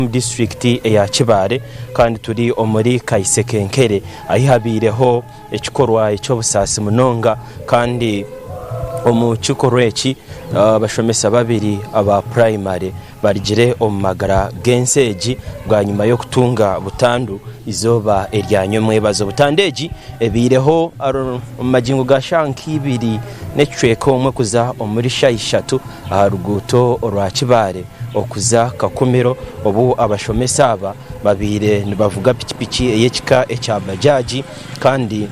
disiturikiti eya Kibaale kandi turi omuri Kaisekenkere ahi habaireho ekikorwa eky'obusaasi munonga kandi omu kikorwa eki abashomesa babiri aba purayimare barugire omu magara g'ensi egi bwanyima y'okutunga butandu eizooba erya nyomwebazo. Butandu egi ebaireho omu magingo ga shaaha nka ibiri n'ekicweka omwe kuza omuri shaaha ishatu aha ruguuto orwa Kibaale okuza Kakumiro obu abashomesa aba babaire nibavuga pikipiki ey'ekika ekya bajaji kandi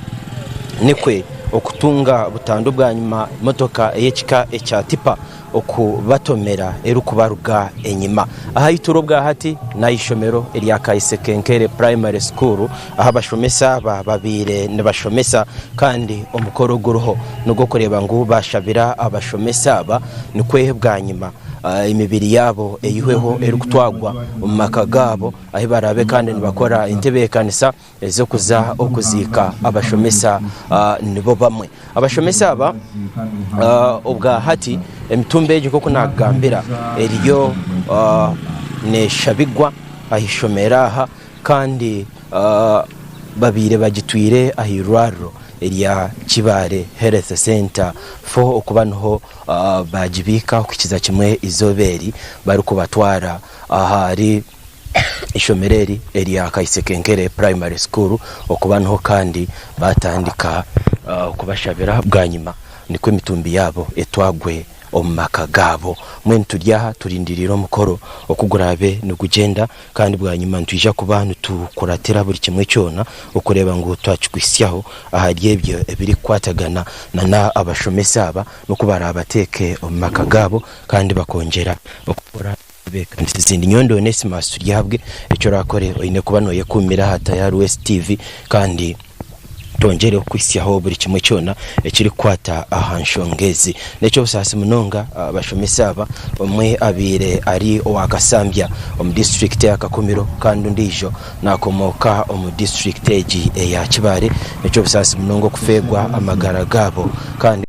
nikwo okutunga butandu bwanyima motoka ey'ekika ekya tipa okubatomera erikubaruga enyima. Ahaituri obwahati n'aha ishomero erya Kaisekenkere Primary School ahu abashomesa aba babaire nibashomesa kandi omukoro oguriho nogw'okureeba ngu bashabira abashomesa aba nikwo bwanyima emibiri yaabo eihweho erikutwarwa omu maka gaabo ahu baraabe kandi nibakora entebeekanisa ez'okuza okuziika abashomesa nibo bamwe. Abashomesa aba obwa hati emitumbi egi nk'oku naakugambira eriyo neeshabigwa aha ishomero aha kandi babaire bagitwire aha irwariro erya Kibaale Health Centre for okuba niho baagibiika kuhikiza kimwe eizooba eri barikubatwara ahari Eishomero eri erya Kaisekenkere Primary School okuba niho kandi batandika okubashabira bwanyima nikwo emitumbi yaabo etwagwe omu maka gaabo. Mbwenu turi aha turindiriire omukoro oku guraabe nigugyenda kandi bwanyima nitwija kuba nitukuratira buri kimwe kyona okureeba ngu twakikuhitsyaho ahari ebyo ebirikukwatagana nana abashomesa aba n'oku baraabateeke omu maka gaabo kandi bakongyera okukora Entebeekanisa ezindi. Nyowe ndi Onesimus Turyabwe, eki orakore oine kuba noyekuumira aha Tayari West TV kandi twongyere kukuhitsyaho buri kimwe kyona ekirikukwata aha nshonga ezi. N'eky'obusaasi munonga abashomesa aba omwe abaire ari owa Kasambya omu disiturikiti eya Kakumiro kandi ondiijo nakomooka omu disiturikiti egi eya Kibaale. N'eky'obusaasi munonga okufeerwa amagara gaabo kandi.